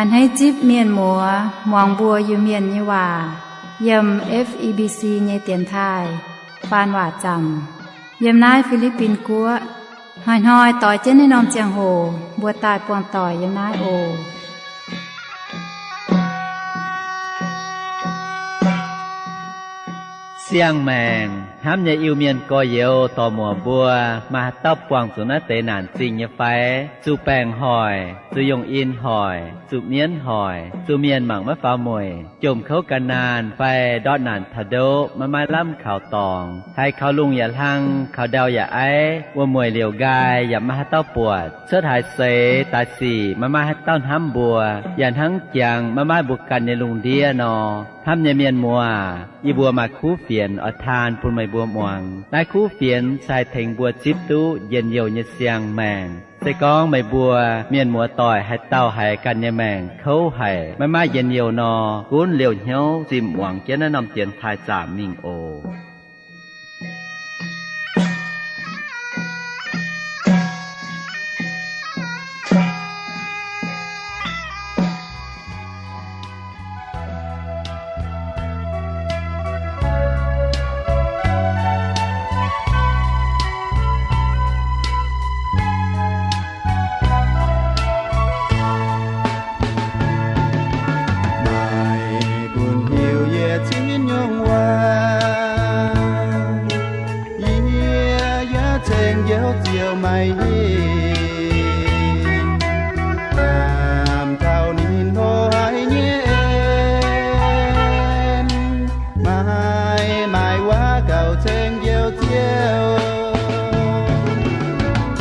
A'hneiv zipv mienh muoz muangx mbuo Iu-Mienh nyei waac yiem F E B C nyei dienx taaih faan waac zaamc yiem naaiv Fi^li^bin Guoqv. Hnoi-hnoi doix jienv naaiv norm ziangh hoc mbuo daaih buangh doic yiem naaiv oc. Siang-maengc hnamv nyei Iu-Mienh gorx-youz dorc-muoc mbuo, maaih haaix dauh buangh zuqc naaiv deix naanc zingh nyei fai? Zuqc baengc hoic, zuqc yongh in hoic, zuqc mienv hoic, zuqc mienh mangc maiv faaux mueic, jomc kouv gan naanh fai ndortv naanc taux ndoqv maiv maaih lamh kaux dorngx, haiz kaux lungh yaac hlang, kaux ndau yaac aiv, wuom-mueic liouc nqaai yaac maiv maaih haaix dauh buatc, cuotv haaix seix daaih sic maiv maaih haaix dauh hnamv mbuo, yaac hnangv jangx maiv maaih mbuo ganh nyei lungh ndiev nor. Hnamv nyei mienh muoz, yie mbuo maaih kuv fienx oix taan bun meih mbuo muangx. Naaiv kuv fienx se haih tengx mbuo zipv duqv njien-youh nyei siang-maengc. Se gorngv meih mbuo mienh muoz-doic haaix dauh haiz ganh nyei maengc kouv haic, maiv maaih njien-youh nor, gunv liouh hnyouv zimh muangx jienv naaiv norm dienx taaih zaamc mingh oc. Maaih bun hiuv yie cin nyungc waac, yie yaac ceng Njoux Ziouv maaih hingh. Hnamv taux ninh hlo haic nyei en, maaih maaih waac gauh ceng Njoux Ziouv.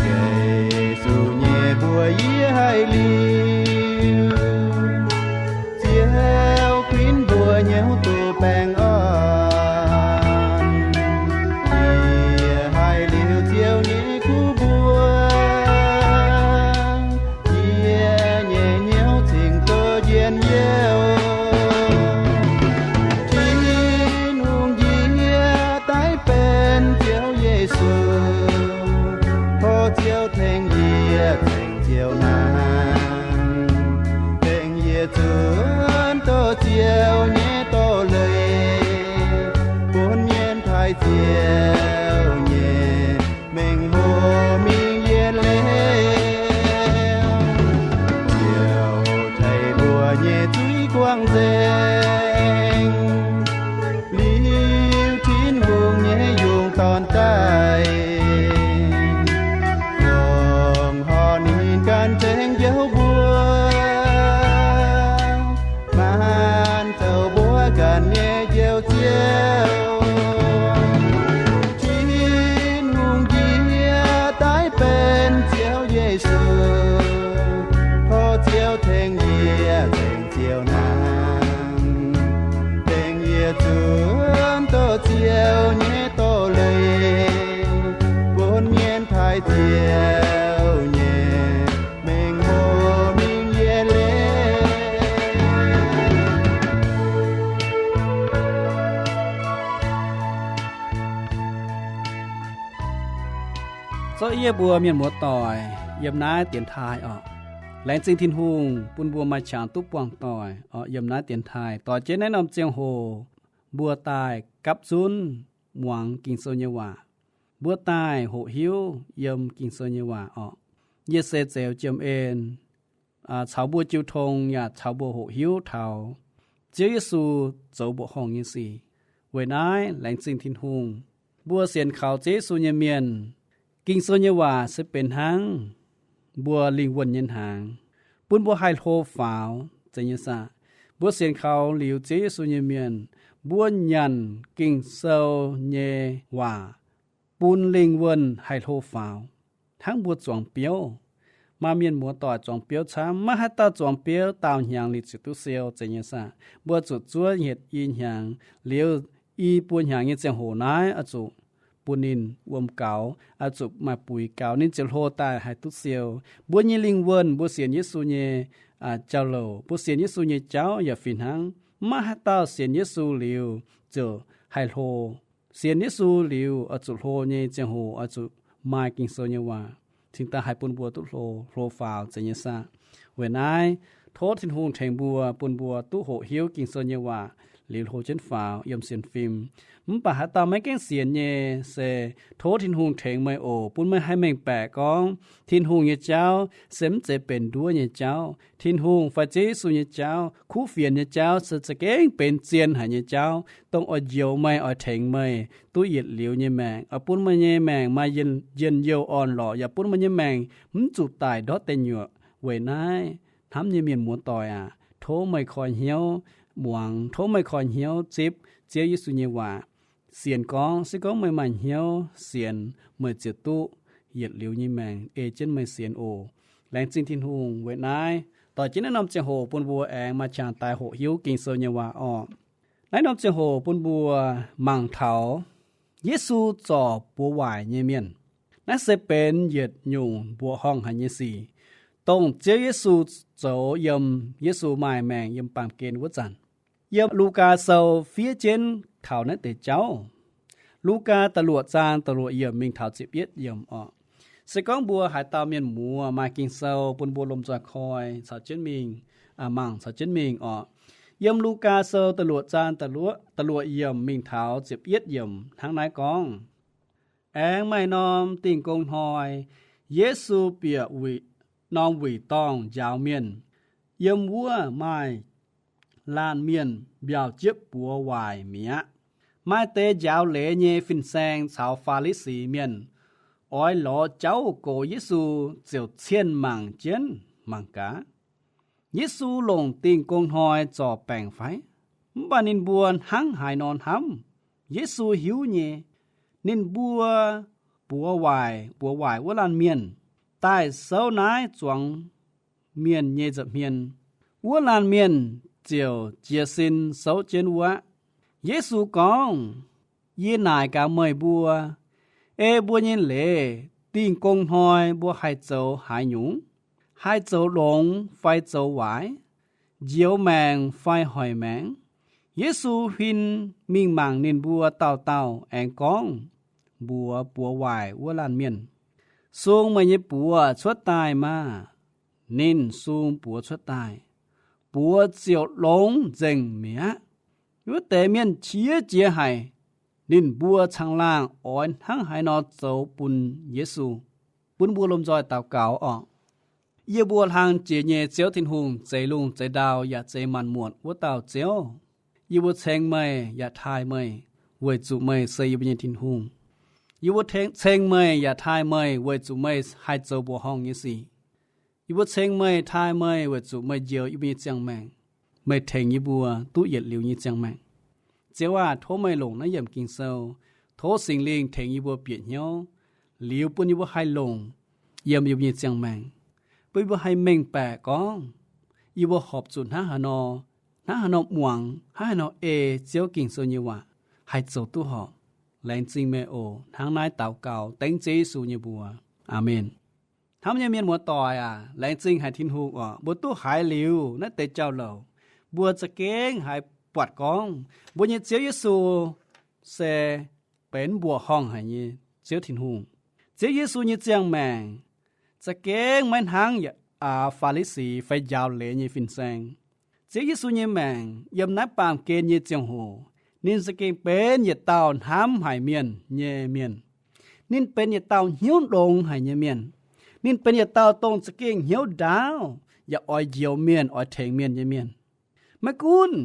Yesu nyei mbuox yie haic liuz, Ziouv kuinx mbuo hnyouv duqv baengh orn. Yie haiz liuz Ziouv nyei kuv mbuox, yie nyei hnyouv cingx duqv njien-youh. Tin-Hungh njiec daaih benx Ziouv Yesu, tov Ziouv tengx yie ceng Ziouv hnaangx, tengx yie zunv duqv Ziouv nyei doz-leiz, bun mienh taaih Ziouv nyei mengh hlo mingh yietc liuz. Ziouv tengx mbuo nyei zuiz guangc nzengc, liuz Tin-Hungh nyei yungz dorn daaih, longc horc ninh ganh tengx Njoux mbuo, maanc zoux mbuo ganh nyei Njoux Ziouv. Tin-Hungh njiec daaih benx Ziouv Yesu, tov Ziouv tengx yie ceng Ziouv hnaangx, tengx yie zunv duqv Ziouv nyei doz-leiz, bun mienh taaih Ziouv nyei mengh hlo mingh yietc liuz. Zorqv yie mbuo mienh muoz-doic yiem naaiv dienx taaih orqc. Laengz zingh Tin-Hungh bun mbuo maaih qangx duqv buangh doic orqc yiem naaiv dienx taaih. Doix jienv naaiv norm ziangh hoc mbuo daaih gapv zunv muangx Ging-Sou nyei waac. Mbuo daaih hoqc hiuv yiem Ging-Sou nyei waac orqc. Yie se Zeuz Jiem En, caux mbuo jiu tong yaac caux mbuo hoqc hiuv taux Ziouv Yesu zoux mbuoqc horngh nyei sic. Weic naaiv laengz zingh Tin-Hungh, mbuo sienx kaux Ziouv Yesu nyei mienh, Ging-Sou nyei waac se benx hnangv mbuo lingh wuonh nyei hnaangx, bun mbuo haih hlo faaux. Zeiz nyei saah? Mbuo sienx kaux liuz Ziouv Yesu nyei mienh, mbuo nyanc Ging-Sou nyei waac bun lingh wuonh haih hlo faaux. Hnangv mbuo zuangx biouv, maaih mienh muoz-doic zuangx biouv camv, maiv haaix dauh zuangx biouv daauh hnyangx liuz ziouc duqv siou. Zeiz nyei saah? Mbuo zuqc zuov yietc i hnyangx, liuz i buo hnyangx nyei ziangh hoc naaiv oix zuqc bun ninh wuom gaux, oix zuqc maaih buix gaux, ninh ziouc hlo daaih haih duqv siou. Mbuo nyei lingh wuonh, mbuo sienx Yesu nyei jauv-louc, mbuo sienx Yesu nyei jauv yaac fih hnangv. Maiv haaix dauh sienx Yesu liuz ziouc haih hlo. Sienx Yesu liuz oix zuqc hlo nyei ziangh hoc oix zuqc maaih Ging-Sou nyei waac cingx daaih haih bun mbuo duqv hlo, hlo faaux. Zeiz nyei saah? Weic naaiv Tov Tin-Hungh tengx mbuo, bun mbuo duqv hoqc hiuv Ging-Sou nyei waac liuz hlo jienv faaux yiem sienx fim. Mv baac haaix dauh maiv gaengh sienx nyei, se tov Tin-Hungh tengx meih oc, bun meih haih mengh baeqc gorngv Tin-Hungh nyei jauv se mv zeiz benx nduov nyei jauv. Tin-Hungh fai Ziouv Yesu nyei jauv, kuv fienx nyei jauv, se za'gengh benx zien haic nyei jauv, dongh oix njoux meih, oix tengx meih duqv yietc liuz nyei maengc, oix bun meih nyei maengc maaih njien-youh orn-lorqc, yaac bun meih nyei maengc mv zuqc daic ndortv deic nyuoqc. Weic naaiv, hnamv nyei mienh muoz-doic aac, tov meih koi hnyouv muangx, tov meih koi hnyouv zipv Ziouv Yesu nyei waac. Sienx gorngv, se gorngv meih maaih hnyouv sienx, meih ziouc duqv yietc liuz nyei maengc ei jienv meih sienx oc. Laengz zingh Tin-Hungh. Weic naaiv, doix jienv naaiv norm ziangh hoc bun mbuo aengx maaih qangx daaih hoqc hiuv Ging-Sou nyei waac orqc. Naaiv norm ziangh hoc bun mbuo mangc taux Yesu zorc buoz waaic nyei mienh. Naaiv se benx yietc nyungc mbuoqc horngh haic nyei sic, dongh Ziouv Yesu zoux yiem Yesu maaih maengc yiem baamh gen wuov zanc. Yiem Lugaa Sou fiev jienv taux naaiv deix jauv. Lugaa da'luoqc zaang da'luoqc yiemc mingh taux ziepc yietv yiemc orqc. Se gorngv mbuo haaix dauh mienh muoz maaih Ging-Sou bun mbuo lomh nzoih koi caux jienv mingh, mangc caux jienv mingh orqc. Yiem Lugaa Sou da'luoqc zaang da'luoqc yiemc mingh taux ziepc yietv yiemc hnangv naaiv gorngv, Aengx maaih norm Dingh Gong Hnoi, Yesu bieqc wuic, norm wuic dorngh njaaux mienh. Yiem wuov maaih laanh mienh mbiaauc jiepv buoz waaic mi'aqv. Maaih deix njaaux leiz nyei fin-saeng caux Faa^li^si Mienh oix lorz jauv gox Yesu, ziouc cien mangc jienv mangc gaax, Yesu longc Dingh Gong Hnoi zorc baengc fai? Mv baac ninh mbuo hnangv haaix nor hnamv, Yesu hiuv nyei. Ninh mbuo buoz waaic, buoz waaic wuov laanh mienh daaih souv naaiv zuangx mienh nyei nza'hmien. Wuov laanh mienh ziouc jiez sin souv jienv wuov aqv. Yesu gorngv, Yie naaic gaax meih mbuo, ei mbuo nyei leiz, Dingh Gong Hnoi mbuo haih zoux haaix nyungc? Haih zoux longx fai zoux waaic? Njoux maengc fai hoic maengc? Yesu huin mingh mangc ninh mbuo dauh dauh aengx gorngv mbuox buoz waaic wuov laanh mienh, Sung meih nyei buoz cuotv daaih maah! Ninh sung buoz cuotv daaih. Buoz ziouc longx nzengc mi'aqv. Wuov deix mienh qiex jiez haic. Ninh mbuo caangh laangh oix hnangv haaix nor zoux bun Yesu? Bun mbuo lomh nzoih daux gaux orqc. Yie mbuo hlang jiex nyei Ziouv Tin-Hungh, zeix lungh zeix ndau yaac zeix maanc muotc wuov dauh Ziouv, yie mbuo ceng meih yaac taaih meih weic zuqc meih se yie mbuo nyei Tin-Hungh. Yie mbuo ceng meih yaac taaih meih weic zuqc meih haih zoux mbuoqc horngh nyei sic. Yie mbuo ceng meih, taaih meih weic zuqc meih njoux yie mbuo nyei ziangh maengc. Meih tengx yie mbuo duqv yietc liuz nyei ziangh maengc. Ziouv aah! Tov meih longc naaiv yiemc Ging-Sou. Tov Singx Lingh tengx yie mbuo bieqc hnyouv, liuz bun yie mbuo haih longc yiem yie mbuo nyei ziangh maengc, bun yie mbuo haih mengh baeqc gorngv yie mbuo horpc zuqc hnangv haaix nor, hnangv haaix nor muangx, hnangv haaix nor ei Ziouv Ging-Sou nyei waac haih zoux duqv horpc. Laengz zingh meih oc. Hnangv naaiv daux gaux dengv Ziouv Yesu nyei mbuox. Aamen. Hnamv nyei mienh muoz-doic aac, laengz zingh haic Tin-Hungh oc. Mbuo duqv haiz liuz naaiv deix jauv-louc, mbuo za'gengh haiz buatc gorngv mbuo nyei Ziouv Yesu se benx mbuoqc horngh haic nyei Ziouv Tin-Hungh. Ziouv Yesu nyei ziangh maengc za'gengh maiv hnangv Faa^li^si fai njaaux leiz nyei fin-saeng. Ziouv Yesu nyei maengc yiem naaiv baamh gen nyei ziangh hoc, ninh za'gengh benx yietc dauh hnamv haic mienh nyei mienh. Ninh benx yietc dauh hnyouv ndongx haic nyei mienh. Ninh benx yietc dauh dongh za'gengh hnyouv ndaauv yaac oix njoux mienh, oix tengx mienh nyei mienh. Maiv gunv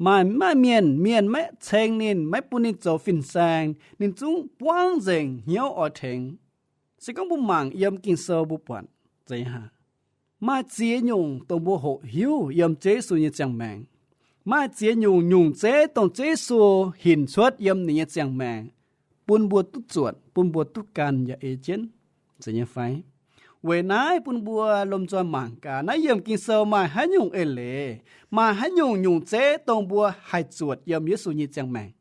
maaih, maaih mienh, mienh maiv ceng ninh, maiv bun ninh zoux fin-saeng, ninh zungv buangv nzengc hnyouv oix tengx. Se gorngv mbuo mangc yiem Ging-Sou mbuo buatc, maaih ziex nyungc dongh mbuo hoqc hiuv yiem Ziouv Yesu nyei ziangh maengc. Maaih ziex nyungc nyungc zeiv dongh Ziouv Yesu hinc cuotv yiem ninh nyei ziangh maengc, bun mbuo duqv zuotc, bun mbuo duqv gan yaac ei jienv, zeiz nyei fai? Weic naaiv bun mbuo lomh nzoih mangc gaax naaiv yiemc Ging-Sou maaih haaix nyungc eix leiz, maaih haaix nyungc nyungc zeiv dongh mbuo haih zuotc yiem Yesu nyei ziangh maengc.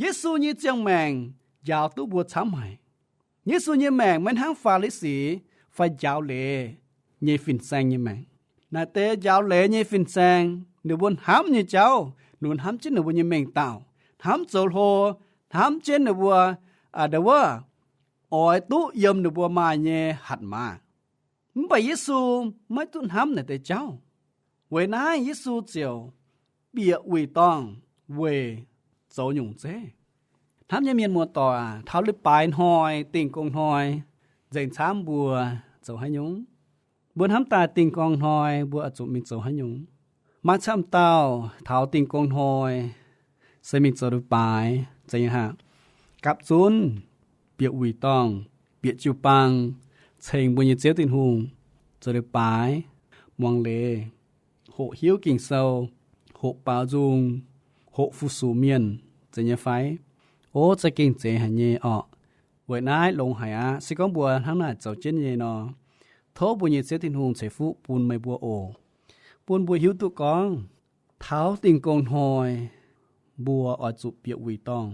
Yesu nyei ziangh maengc njaaux duqv mbuo camv haic. Yesu nyei maengc maiv hnangv Faa^li^si fai njaaux leiz nyei fin-saeng nyei maengc. Naaiv deix njaaux leiz nyei fin-saeng, ninh mbuo hnamv nyei jauv, ninh mbuo hnamv jienv ninh mbuo nyei mengh dauh, hnamv zoux hlo, hnamv jienv ninh mbuo, aa, ndau wuov, oix duqv yiem ninh mbuo maaih nyei hatc maaz. Mv baac Yesu maiv duqv hnamv naaiv deix jauv. Weic naaiv Yesu ziouc bieqc wuic dorngh weic zoux nyungc zeiv. Hnamv nyei mienh muoz-doic aac, taux leiz-baaix hnoi, Dingh Gong Hnoi, nzengc camv mbuo zoux haaix nyungc? Mbuo hnamv daaih Dingh Gong Hnoi mbuo oix zuqc mingh zoux haaix nyungc? Maaih camv dauh taux Dingh Gong Hnoi se mingh zoux leiz-baaix, zeiz nyei aqv. Gapv zunv, bieqc wuic dorngh, bieqc jiu-baang, ceng mbuo nyei Ziouv Tin-Hungh, zoux leiz-baaix, muangx leiz, hoqc hiuv Ging-Sou, hoqc baaux nzung, hoqc fu-sux mienh, zeiz nyei fai? Ov, za'gengh zeiz haic nyei orqc. Weic naaiv longx haic aqv. Se gorngv mbuo hnangv naaic zoux jienv nyei nor, tov mbuo nyei Ziouv Tin-Hungh ceix fuqv bun meih mbuo oc. Bun mbuo hiuv duqv gorngv, taux Dingh Gong Hnoi mbuo oix zuqc bieqc wuic dorngh.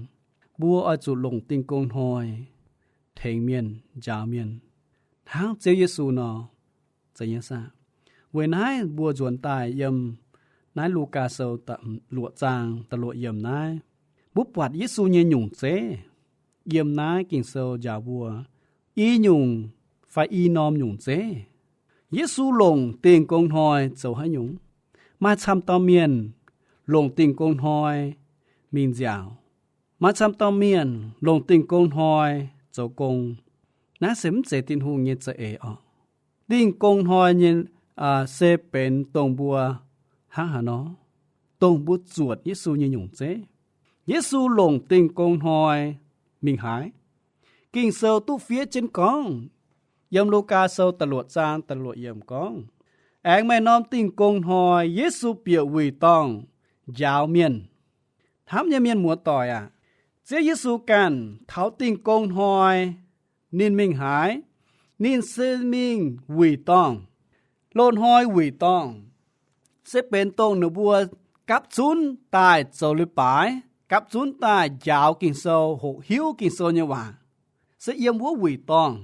Mbuo oix zuqc longc Dingh Gong Hnoi tengx mienh, njaaux mienh, hnangv Ziouv Yesu nor. Zeiz nyei saah? Weic naaiv mbuo nzuonx daaih yiem naaiv Lugaa Sou luoqc zaang da'luoqc yiemc naaiv, mbuo buatc Yesu nyei nyungc zeiv yiem naaiv Ging-Sou njaaux mbuo i nyungc fai i norm nyungc zeiv. Yesu longc Dingh Gong Hnoi zoux haaix nyungc? Maaih camv dauh mienh longc Dingh Gong Hnoi mingh nziaauc. Maaih camv dauh mienh longc Dingh Gong Hnoi zoux gong. Naaiv se mv zeiz Tin-Hungh nyei za'eix orqc. Dingh Gong Hnoi nyei se benx dongh mbuo hnangv haaix nor, dongh mbuo zuotc Yesu nyei nyungc zeiv. Yesu longc Dingh Gong Hnoi mingh haaix? Ging-Sou duqv fiev jienv gorngv, yiem Lugaa Sou da'luoqc zaang da'luoqc yiemc gorngv, aengx maaih norm Dingh Gong Hnoi Yesu bieqc wuic dorngh njaaux mienh. Hnamv nyei mienh muoz-doic aac, Ziouv Yesu ganh taux Dingh Gong Hnoi ninh mingh haaix? Ninh se mingh wuic dorngh. Loz-hnoi wuic dorngh se benx dongh ninh mbuo gapv zunv daaih zoux leiz-baaix, gapv zunv daaih njaaux Ging-Sou, hoqc hiuv Ging-Sou nyei waac, se yiem wuov wuic dorngh.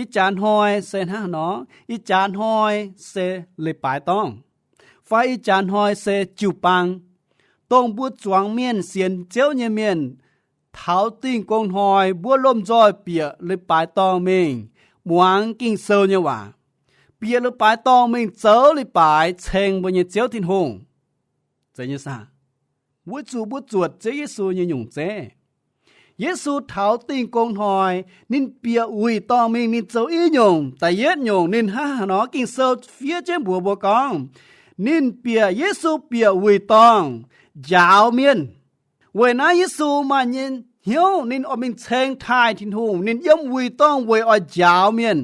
Ih jaax hnoi se hnangv haaix nor? Ih jaax hnoi se leiz-baaix dorngh, fai ih jaax hnoi se jiu-baang, dongh mbuo zuangx mienh, sienx Ziouv nyei mienh, taux Dingh Gong Hnoi mbuo lomh nzoih bieqc leiz-baaix dorngh mingh muangx Ging-Sou nyei waac, bieqc leiz-baaix dorngh mingh zoux leiz-baaix ceng mbuo nyei Ziouv Tin-Hungh. Zeiz nyei saah? Weic zuqc mbuo zuotc Ziouv Yesu nyei nyungc zeiv. Yesu taux Dingh Gong Hnoi, ninh bieqc wuic dorngh mingh, ninh zoux i nyungc. Da'yietv nyungc, ninh hnangv haaix nor? Ging-Sou fiev jienv mbuox mbuo gorngv, ninh bieqc, Yesu bieqc wuic dorngh njaaux mienh. Weic naaiv Yesu maaih nyei hnyouv ninh oix mingh ceng taaih Tin-Hungh, ninh yiem wuic dorngh weic oix njaaux mienh.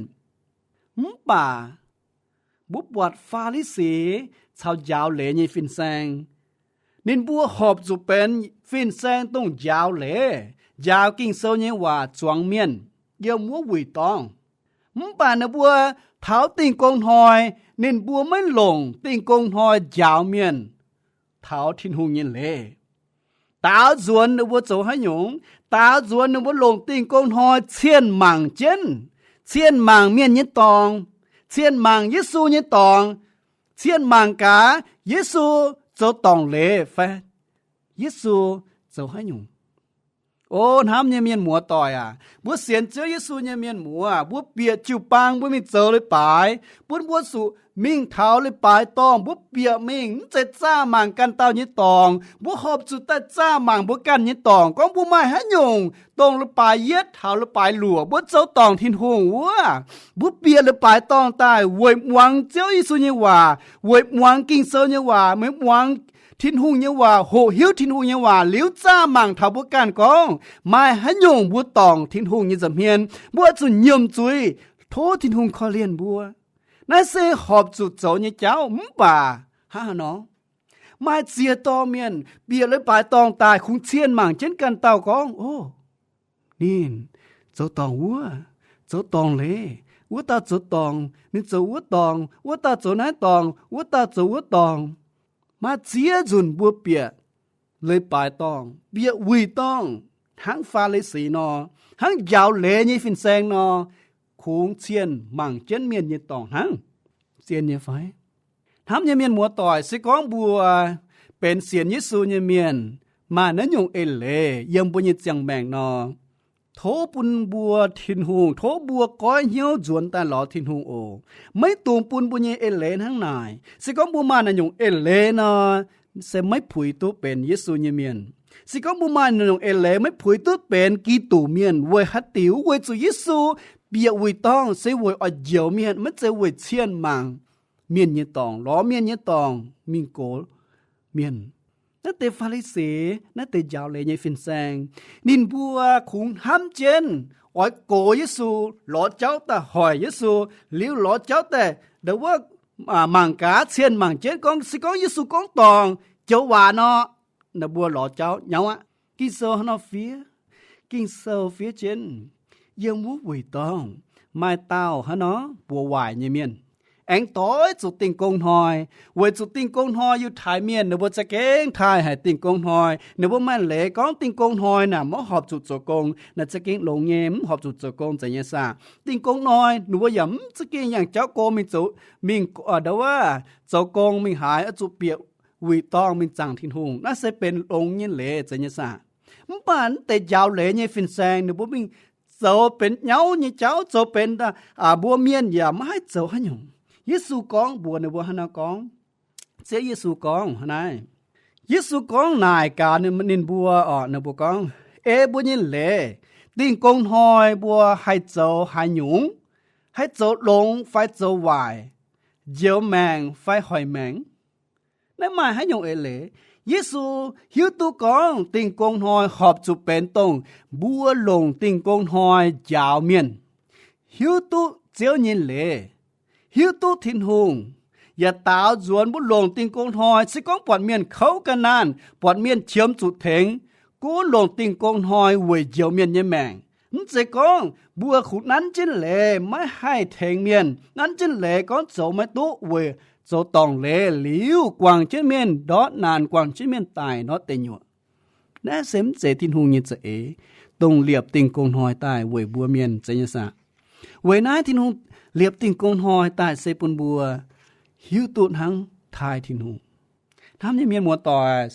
Mv baac mbuo buatc Faa^li^si caux njaaux leiz nyei fin-saeng, ninh mbuo horpc zuqc benx fin-saeng dongh njaaux leiz, njaaux Ging-Sou nyei waac zuangx mienh yiem wuov wuic dorngh. Mv baac ninh mbuo taux Dingh Gong Hnoi, ninh mbuo maiv longc Dingh Gong Hnoi njaaux mienh taux Tin-Hungh nyei leiz. Daaux nzuonx ninh mbuo zoux haaix nyungc? Daaux nzuonx ninh mbuo longc Dingh Gong Hnoi cien mangc jienv, cien mangc mienh nyei dorngx, cien mangc Yesu nyei dorngx, cien mangc gaax Yesu zoux dorngc leiz fai Yesu zoux haaix nyungc. O hnamv nyei mienh muoz-doic aac, mbuo sienx Ziouv Yesu nyei mienh muoz, mbuo bieqc jiu-baang mbuo mingh zoux leiz-baaix, bun mbuo zuqc mingh taux leiz-baaix dorngh, mbuo bieqc mingh mv zeiz zaah mangc ganh dauh nyei dorngx. Mbuo horpc zuqc daaih zaah mangc mbuo ganh nyei dorngx, gorngv mbuo maaih haaix nyungc dongh leiz-baaix yietv taux leiz-baaix luoqc mbuo zoux dorngc Tin-Hungh wuov. Mbuo bieqc leiz-baaix dorngh daaih weic muangx Ziouv Yesu nyei waac, weic muangx Ging-Sou nyei waac, weic muangx Tin-Hungh nyei waac, hoqc hiuv Tin-Hungh nyei waac liuz zaah mangc taux mbuo ganh gorngv maaih haaix nyungc mbuo dorngc Tin-Hungh nyei nza'hmien. Mbuo oix zuqc nyiemc zuiz tov Tin-Hungh korv-lienh mbuo. Naaiv se horpc zuqc zoux nyei jauv. Mv baac hnangv haaix nor, maaih ziex dorh mienh bieqc leiz-baaix dorngh daaih kungx cien mangc jienv ganh dauh gorngv, O, ninh zoux dorngc wuov, zoux dorngc leiz, wuov dauh zoux dorngc, ninh zoux wuov dorngc, wuov dauh zoux naaiv dorngc, wuov dauh zoux wuov dorngc. Maaih ziex nzunc mbuo bieqc leiz-baaix dorngh, bieqc wuic dorngh, hnangv Faa^li^si nor, hnangv njaaux leiz nyei fin-saeng nor, kungx cien mangc jienv mienh nyei dorngh hnangv. Zien nyei fai? Hnamv nyei mienh muoz-doic, se gorngv mbuo benx sienx Yesu nyei mienh, maaih naaiv nyungc eix leiz yiem mbuo nyei ziangh maengc nor, Tov bun mbuo Tin-Hungh, tov mbuo goiv hnyouv nzuonx daaih lorz Tin-Hungh oc. Maiv dungx bun mbuo nyei eix-leiz hnangv naaic. Se gorngv mbuo maaih naaiv nyungc eix-leiz nor, se maiv puix duqv benx Yesu nyei mienh. Se gorngv mbuo maaih naaiv nyungc eix-leiz maiv puix duqv benx Giduc mienh, weic haaix diuc? Weic zuqc Yesu bieqc wuic dorngh se weic oix njoux mienh, maiv zeiz weic cienh mangc mienh nyei dorngc, lorz mienh nyei dorngc mingh gox mienh. Naaiv deix Faa^li^si, naaiv deix njaaux leiz nyei fin-saeng, ninh mbuo kungx hnamv jienv oix gox Yesu, lorz jauv daaih hoic Yesu, liuz lorz jauv daaih ndau wuov mangc gaax, cienh mangc jienv gorngv, se gorngv Yesu gorngv dorngc joux waac nor, ninh mbuo lorz jauv nyauv aqv. Ging-Sou hnangv nor fiev, Ging-Sou fiev jienv, yiem wuov wuic dorngh maaih dauh hnangv nor buoz waaic nyei mienh, aengx doix zuqc Dingh Gong Hnoi. Weic zuqc Dingh Gong Hnoi Yiutai Mienh ninh mbuo za'gengh taaih haic Dingh Gong Hnoi. Ninh mbuo maaih leiz gorngv Dingh Gong Hnoi naaic maiv horpc zuqc zoux gong, naaic za'gengh longx nyei, mv horpc zuqc zoux gong, zeiz nyei saah? Dingh Gong Hnoi ninh mbuo yaac mv za'gengh yangh jauv go mingh zoux, mingh ndau wuov zoux gong mingh haaix, oix zuqc bieqc wuic dorngh mingh zaangc Tin-Hungh. Naaiv se benx longx nyei leiz, zeiz nyei saah? Mv baac naaiv deix njaaux leiz nyei fin-saeng ninh mbuo mingh zoux benx nyauv nyei jauv, zoux benx mbuo mienh yaac maiv haih zoux haaix nyungc. Yesu gorngv mbuox ninh mbuo hnangv nor gorngv, Ziouv Yesu gorngv hnangv naaiv, Yesu gorngv naaic gaax ninh mbuo oc, ninh mbuo gorngv, Ei mbuo nyei leiz, Dingh Gong Hnoi mbuo haih zoux haaix nyungc? Haih zoux longx fai zoux waaic? Njoux maengc fai hoic maengc? Naaiv maaih haaix nyungc eix-leiz? Yesu hiuv duqv gorngv Dingh Gong Hnoi horpc zuqc benx dongh mbuo longc Dingh Gong Hnoi njaaux mienh, hiuv duqv Ziouv nyei leiz, hiuv duqv Tin-Hungh, yaac daaux nzuonx mbuo longc Dingh Gong Hnoi. Se gorngv buatc mienh kouv ga'naanh, buatc mienh qiemx zuqc tengx, gunv longc Dingh Gong Hnoi weic njoux mienh nyei maengc. Mv zeiz gorngv mbuo kungx nanv jienv leiz maiv haih tengx mienh, nanv jienv leiz gorngv zoux maiv duqv weic zoux dorngc leiz liuz guangc jienv mienh ndortv naanc, guangc jienv mienh daic ndortv deic nyuoqc. Naaiv se mv zeiz Tin-Hungh nyei za'eix, dongh liepc Dingh Gong Hnoi daaih weic mbuo mienh, zeiz nyei saah? Weic naaiv Tin-Hungh liepc Dingh Gong Hnoi daaih se bun mbuo hiuv duqv hnangv taaih Tin-Hungh. Hnamv nyei mienh muoz-doic,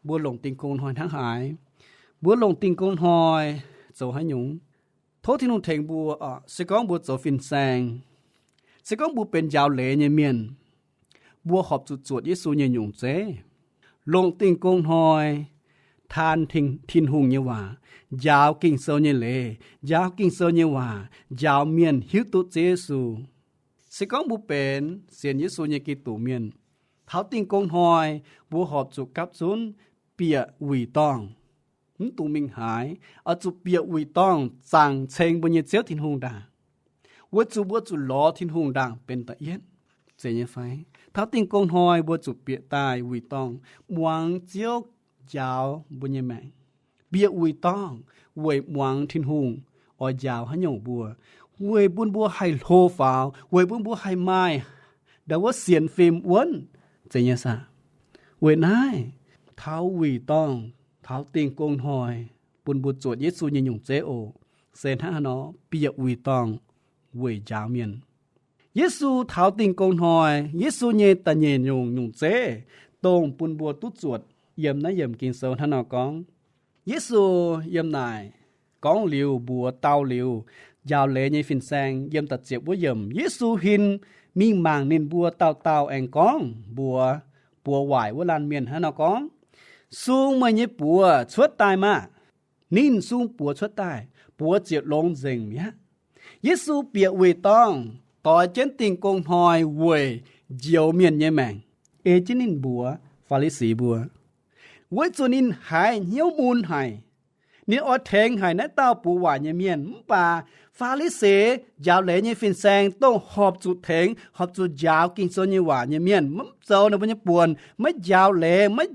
mbuo longc Dingh Gong Hnoi hnangv haaix? Mbuo longc Dingh Gong Hnoi zoux haaix nyungc? Tov Tin-Hungh tengx mbuo oc. Se gorngv mbuo zoux fin-saeng, se gorngv mbuo benx njaaux leiz nyei mienh, mbuo horpc zuqc zuotc Yesu nyei nyungc zeiv, longc Dingh Gong Hnoi taan Tin-Hungh nyei waac, njaaux Ging-Sou nyei leiz, njaaux Ging-Sou nyei waac, njaaux mienh hiuv duqv Ziouv Yesu. Se gorngv mbuo benx sienx Yesu nyei Giduc mienh, taux Dingh Gong Hnoi mbuo horpc zuqc gapv zunv bieqc wuic dorngh, mv dungx mingh haaix, oix zuqc bieqc wuic dorngh zaangc ceng mbuo nyei Ziouv Tin-Hungh ndaangc, weic zuqc mbuo zuqc lorz Tin-Hungh ndaangc benx da'yietv, zeiz nyei fai? Taux Dingh Gong Hnoi mbuo zuqc bieqc daaih wuic dorngh muangx Ziouv njaaux mbuo nyei maengc. Bieqc wuic dorngh weic muangx Tin-Hungh oix njaaux haaix nyungc mbuo, weic bun mbuo haih hlo faaux, weic bun mbuo haih maaih ndau wuov sienx fim wuonv, zeiz nyei saah? Weic naaiv, taux wuic dorngh, taux Dingh Gong Hnoi, bun mbuo zuotc Yesu nyei nyungc zeiv oc. Se hnangv haaix nor? Bieqc wuic dorngh weic njaaux mienh. Yesu taux Dingh Gong Hnoi, Yesu nyei da'nyeic nyungc nyungc zeiv, dongh bun mbuo duqv zuotc, yiem naaiv yiemc Ging-Sou hnangv nor gorngv. Yesu yiem naaic gorngv liuz, mbuox dau liuz, njaaux leiz nyei fin-saeng, yiem da'ziepc wuov yiemc, Yesu huin mingh mangc ninh mbuo dauh dauh aengx gorngv mbuox buoz waaic wuov laanh mienh hnangv nor gorngv, Sung meih nyei buoz cuotv daaih maah! Ninh sung buoz cuotv daaih, buoz ziouc longx nzengc mi'aqv. Yesu bieqc wuic dorngh, doix jienv Dingh Gong Hnoi weic njoux mienh nyei maengc. Ei jienv ninh mbuox Faa^li^si mbuo, weic zuqc ninh haiz hnyouv mun haic. Ninh oix tengx haic naaiv dauh buoz waaic nyei mienh. Mv baac Faa^li^si, njaaux leiz nyei fin-saeng, dongh horpc zuqc tengx, horpc zuqc njaaux Ging-Sou nyei waac nyei mienh, mv zoux ninh mbuo nyei buonc, maiv njaaux leiz, maiv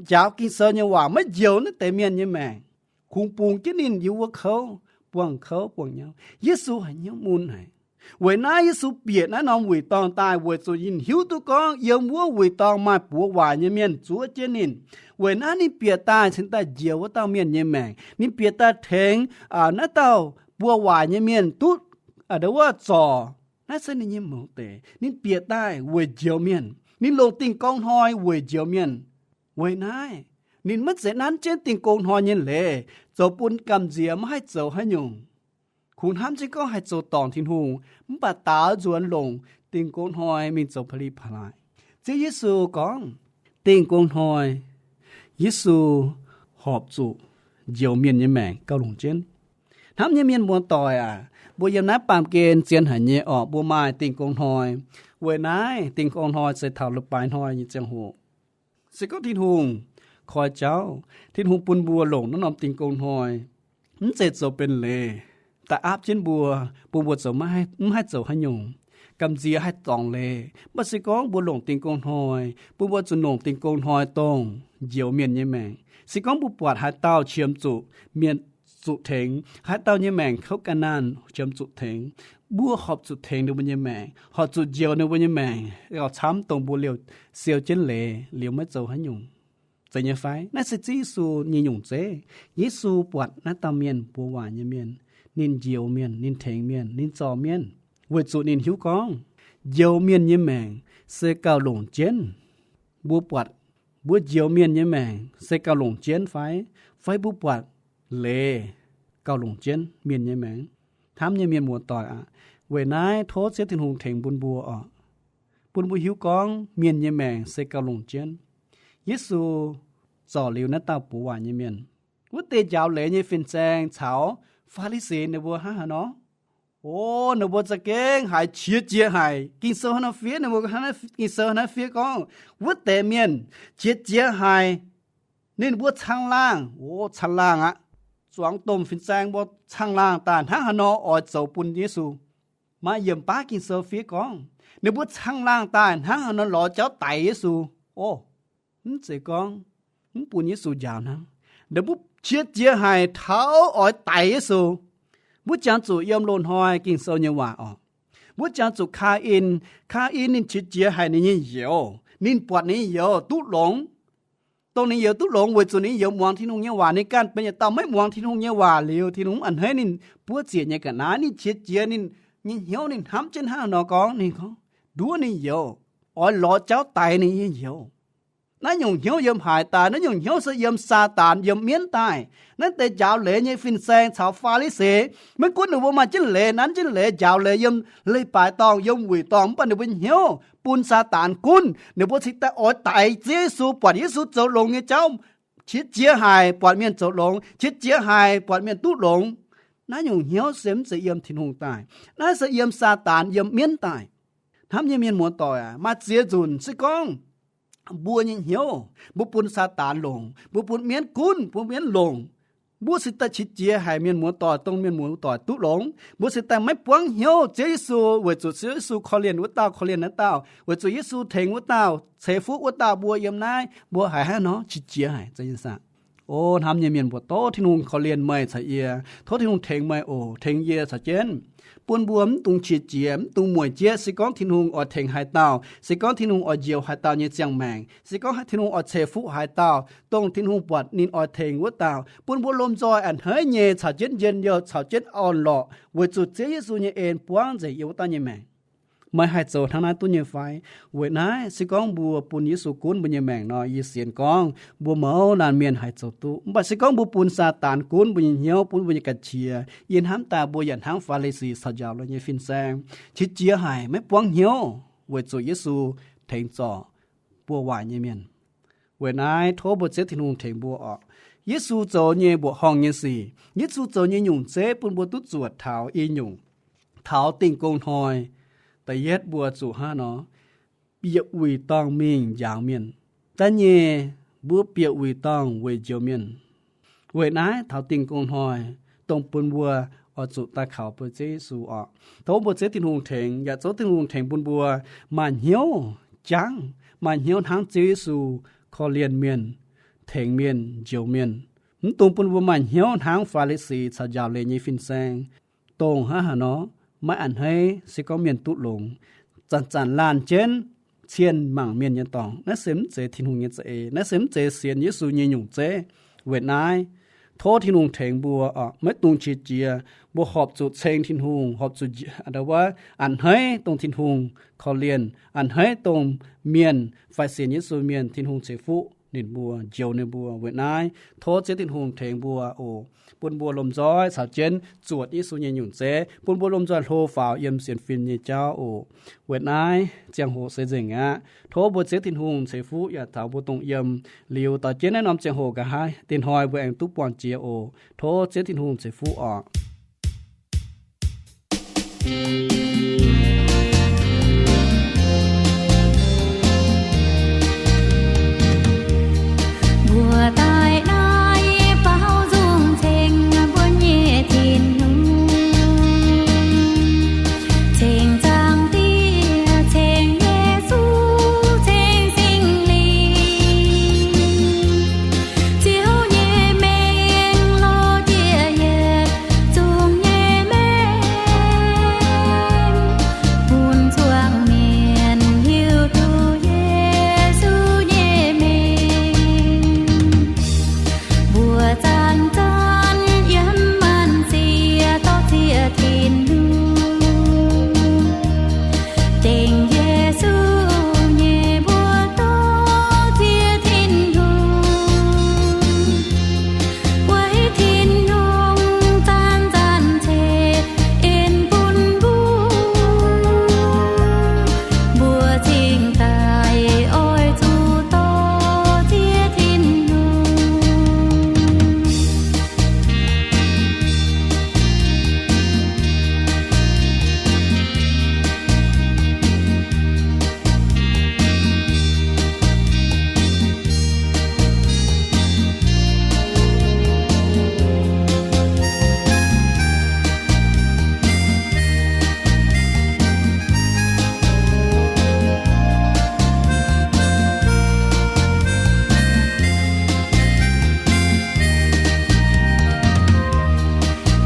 njaaux Ging-Sou nyei waac, maiv njoux naaiv deix mienh nyei maengc, kungx bungx jienv ninh yiem wuov kouv, buangh kouv buangh nyauv. Yesu haiz hnyouv mun haic. Weic naaiv Yesu bieqc naaiv norm wuic dorngh daaih weic zuqc ninh hiuv duqv gorngv yiem wuov wuic dorngh maaih buoz waaic nyei mienh zuov jienv ninh. Weic naaiv ninh bieqc daaih cingx daaih njoux wuov dauh mienh nyei maengc. Ninh bieqc daaih tengx naaiv dauh buoz waaic nyei mienh duqv wuov zorc. Naaiv se ninh nyei mouz deix. Ninh bieqc daaih weic njoux mienh. Ninh longc Dingh Gong Hnoi weic njoux mienh. Weic naaiv, Ninh maiv zeiz nanv jienv Dingh Gong Hnoi nyei leiz zoux bun gamh nziex maiv haih zoux haaix nyungc. Kungx hnamv jienv gorngv haih zoux dorngc Tin-Hungh, mv baac daaux nzuonx longc Dingh Gong Hnoi mingh zoux pa'li pa'laaix. Ziouv Yesu gorngv, Dingh Gong Hnoi, Yesu horpc zuqc njoux mienh nyei maengc gauh longc jienv. Hnamv nyei mienh muoz-doic aac, mbuo yiem naaiv baamh gen zien haic nyei orqc, mbuo maaih Dingh Gong Hnoi. Weic naaiv Dingh Gong Hnoi se taux leiz-baaix hnoi nyei ziangh hoc. Se gorngv Tin-Hungh koi jauv, Tin-Hungh bun mbuo longc naaiv norm Dingh Gong Hnoi, mv zeiz zoux benx leiz daaih aapv jienv mbuo, bun mbuo zoux maiv haih zoux haaix nyungc, gamh nziex haih dorngc leiz. Mv baac se gorngv mbuo longc Dingh Gong Hnoi, bun mbuo zuqc longc Dingh Gong Hnoi dongh njoux mienh nyei maengc. Se gorngv mbuo buatc haaix dauh qiemx zuqc mienh zuqc tengx, haaix dauh nyei maengc kouv ga'naanh qiemx zuqc tengx, mbuo horpc zuqc tengx ninh mbuo nyei maengc, horpc zuqc njoux ninh mbuo nyei maengc, gauh camv dongh mbuo liouh siou jienv leiz liuz maiv zoux haaix nyungc. Zeiz nyei fai? Naaiv se Ziouv Yesu nyei nyungc zeiv. Yesu buatc naaiv dauh mienh mbuox waac nyei mienh, ninh njoux mienh, ninh tengx mienh, ninh zorc mienh, weic zuqc ninh hiuv gorngv njoux mienh nyei maengc se gauh longc jienv. Mbuo buatc mbuo njoux mienh nyei maengc se gauh longc jienv fai? Fai mbuo buatc leiz gauh longc jienv mienh nyei maengc? Hnamv nyei mienh muoz-doic aac, weic naaiv tov Ziouv Tin-Hungh tengx bun mbuo oc, bun mbuo hiuv gorngv mienh nyei maengc se gauh longc jienv. Yesu zorc liuz naaiv dauh buoz waaic nyei mienh, wuov deix njaaux leiz nyei fin-saeng caux Faa^li^si ninh mbuo hnangv haaix nor? O, ninh mbuo za'gengh haiz qiex jiez haic. Ging-Sou hnangv nor fiev, ninh mbuo hnangv, Ging-Sou hnangv nor fiev gorngv, wuov deix mienh qiex jiez haic. Ninh mbuo caangh laangh, o, caangh laangh aqv. Zuangx domh fin-saeng mbuo caangh laangh daaih hnangv haaix nor oix zoux bun Yesu. Maaih yiemc baav Ging-Sou fiev gorngv, ninh mbuo caangh laangh daaih hnangv haaix nor lorz jauv daix Yesu. O, mv zeiz gorngv mv bun Yesu njaaux hnangv. Ninh mbuo qiex jiez haic taux oix daix Yesu. Mbuo jangx zuqc yiem loz-hnoi Ging-Sou nyei waac oc. Mbuo jangx zuqc Kaa^in. Kaa^in ninh qiex jiez haic ninh nyei youz. Ninh buatc ninh nyei youz duqv longx. Dongh ninh youz duqv longx weic zuqc ninh youz muangx Tin-Hungh nyei waac. Ninh ganh benx yietc dauh maiv muangx Tin-Hungh nyei waac liuz, Tin-Hungh mv a'hneiv ninh buov ziec nyei ga'naaiv. Ninh qiex jiez, ninh nyei hnyouv ninh hnamv jienv hnangv nor gorngv, ninh gorngv nduov ninh youz, oix lorz jauv daix ninh nyei youz. Naaiv nyungc hnyouv yiem haaix daaih? Naaiv nyungc hnyouv se yiem Saadaan, yiem mienv daaih. Naaiv deix njaaux leiz nyei fin-saeng caux Faa^li^si, maiv gunv ninh mbuo maaih jienv leiz, nanv jienv leiz, njaaux leiz yiem leiz-baaix dorngh, yiem wuic dorngh, mv baac ninh mbuo hnyouv bun Saadaan gunv. Ninh mbuo cingx daaih oix daix Ziouv Yesu, buatc Yesu zoux longx nyei jauv, qiex jiez haic buatc mienh zoux longx, qiex jiez haic buatc mienh duqv longx. Naaiv nyungc hnyouv se mv zeiz yiem Tin-Hungh daaih. Naaiv se yiem Saadaan, yiem mienv daaih. Hnamv nyei mienh muoz-doic aac, maaih ziex nzunc se gorngv mbuo nyei hnyouv, mbuo bun Saadaan longc, mbuo bun mienv gunv, bun mienv longc, mbuo cingx daaih qiex jiez haic mienh muoz-doic, dongh mienh muoz-doic duqv longx. Mbuo cingx daaih maiv buangv hnyouv Ziouv Yesu, weic zuqc Ziouv Yesu korv-lienh wuov dauh korv-lienh naaiv dauh, weic zuqc Yesu tengx wuov dauh, ceix fuqv wuov dauh, mbuo yiem naaiv mbuo haiz hnangv nor qiex jiez haic. O, hnamv nyei mienh muoz-doic, Tin-Hungh korv-lienh meih caux yie. Tov Tin-Hungh tengx meih oc, tengx yie caux jienv, bun mbuo mv dungx qiex jiez, mv dungx mueic jieqv. Se gorngv Tin-Hungh oix tengx haaix dauh, se gorngv Tin-Hungh oix njoux haaix dauh nyei ziangh maengc, se gorngv Tin-Hungh oix ceix fuqv haaix dauh, dongh Tin-Hungh buatc ninh oix tengx wuov dauh, bun mbuo lomh nzoih a'hneiv nyei caux jienv njien-youh, caux jienv orn-lorqc, weic zuqc Ziouv Yesu nyei en buangv nzengc yiem wuov dauh nyei maengc. Meih haih zoux hnangv naaiv duqv nyei fai? Weic naaiv se gorngv mbuo bun Yesu gunv mbuo nyei maengc nor, yie sienx gorngv mbuo mouz laanh mienh haih zoux duqv. Mv baac se gorngv mbuo bun Saadaan gunv mbuo nyei hnyouv, gunv mbuo nyei ga'qiex, yie hnamv daaih mbuo yaac hnangv Faa^li^si caux njaaux leiz nyei fin-saeng, qiex jiez haic, maiv buangv hnyouv weic zuqc Yesu tengx zorc buoz-waaic nyei mienh. Weic naaiv tov mbuo Ziouv Tin-Hungh tengx mbuo oc. Yesu zoux nyei mbuoqc horngh nyei sic, Yesu zoux nyei nyungc zeiv bun mbuo duqv zuotc taux i nyungc. Taux Dingh Gong Hnoi, da'yietv mbuo zuqc hnangv nor bieqc wuic dorngh mingh njaaux mienh. Da'nyeic, mbuo bieqc wuic dorngh weic njoux mienh. Weic naaiv taux Dingh Gong Hnoi, dongh bun mbuo oix zuqc daaih kaux mbuo Ziouv Yesu oc. Tov mbuo Ziouv Tin-Hungh tengx, yaac tov Tin-Hungh tengx bun mbuo maaih hnyouv jangv, maaih hnyouv hnangv Ziouv Yesu korv-lienh mienh, tengx mienh, njoux mienh. Mv dungx bun mbuo maaih hnyouv hnangv Faa^li^si caux njaaux leiz nyei fin-saeng, dongh hnangv haaix nor maiv a'hneiv se gorngv mienh duqv longx, zanc-zanc laanh jienv cienh mangc mienh nyei dorngx. Naaiv se mv zeiz Tin-Hungh nyei za'eix. Naaiv se mv zeiz sienx Yesu nyei nyungc zeiv. Weic naaiv, tov Tin-Hungh tengx mbuo oc, maiv dungx qiex jiez. Mbuo horpc zuqc ceng Tin-Hungh, horpc zuqc a'hneiv dongh Tin-Hungh korv-lienh, a'hneiv dongh mienh fai sienx Yesu mienh Tin-Hungh ceix fuqv. ninh mbuo, njoux ninh mbuo. Weic naaiv tov Ziouv Tin-Hungh tengx mbuo oc, bun mbuo lomh nzoih caux jienv zuotc Yesu nyei nyungc zeiv, bun mbuo lomh nzoih hlo faaux yiem sienx fim nyei jauv oc. Weic naaiv ziangh hoc se nzengc aqv. Tov mbuo Ziouv Tin-Hungh ceix fuqv yaac taux mbuo dongh yiem liuz doix jienv naaiv norm ziangh hoc nqa'haav dinh hnoi mbuo aengx duqv buangh jiex oc. Tov Ziouv Tin-Hungh ceix fuqv oc. Mbuo daaih naaiv baaux nzung ceng mbuo nyei Tin-Hungh, ceng Zaangc Diex, ceng Yesu, ceng Singx Lingh. Ziouv nyei mengh lorz jiex yietc zungv nyei mengh, bun zuangx mienh hiuv duqv Yesu nyei mengh. Mbuo zanc-zanc yiem maanc siec dorh ziex Tin-Hungh, dengv Yesu nyei mbuox dorh ziex Tin-Hungh. Weic Tin-Hungh zanc-zanc ceix en bun mbuo, mbuo cingx daaih oix zuqc dorh ziex Tin-Hungh.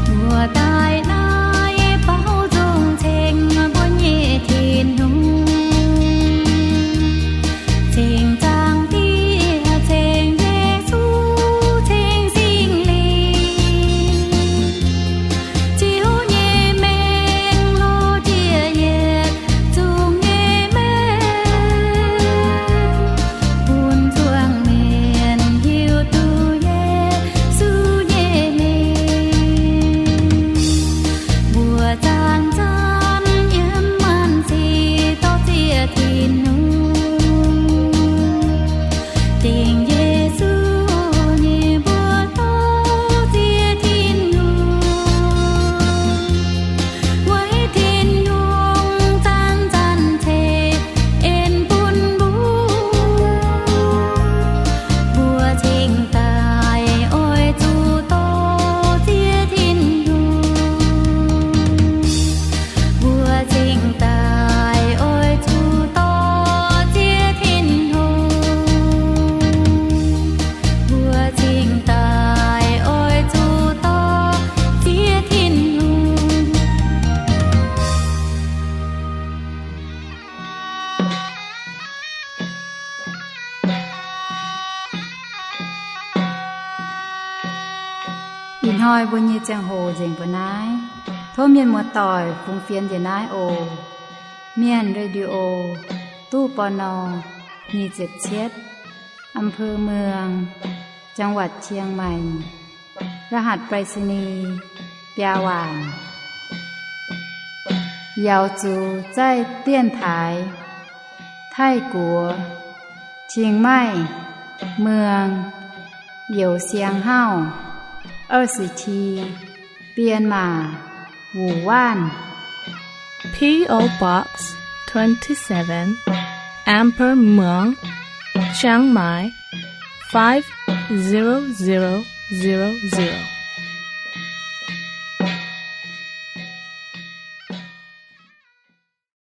Mbuo daaih naaiv baaux nzung ceng mbuo nyei Tin-Hungh, ceng Zaangc Diex, ceng Yesu, ceng Singx Lingh. Ziouv nyei mengh lorz jiex yietc zungv nyei mengh, bun zuangx mienh hiuv duqv Yesu nyei mengh. Mbuo zanc-zanc yiem maanc siec dorh ziex Tin-Hungh, dingc Yesu nyei mbuox dorh ziex Tin-Hungh. Weic Tin-Hungh zanc-zanc ceix en bun mbuo, mbuo cingx daaih oix zuqc dorh ziex Tin-Hungh. Mbuo cingx daaih oix zuqc dorh ziex Tin-Hungh. Mbuo cingx daaih oix zuqc dorh ziex Tin-Hungh. Ih hnoi mbuo nyei ziangh hoc nzengc mbuo naaiv. Tov mienh muoz-doic fungx fienx njiec naaiv oc. Mienh Radio, ตู้ ปณ. nyic ziepc cietv, อำเภอเมือง จังหวัดเชียงใหม่ รหัสไปรษณีย์ biaa waanc. Yaux zuqc zaih 电台 Taiv-Guoqv, Chiang Mai, เมือง Youh Siang Hauv, ยี่สิบเจ็ด Bienh Maac, Wuonh Waanv. P O Box twenty-seven, Amber Muang, Chiang Mai, five zero zero zero zero.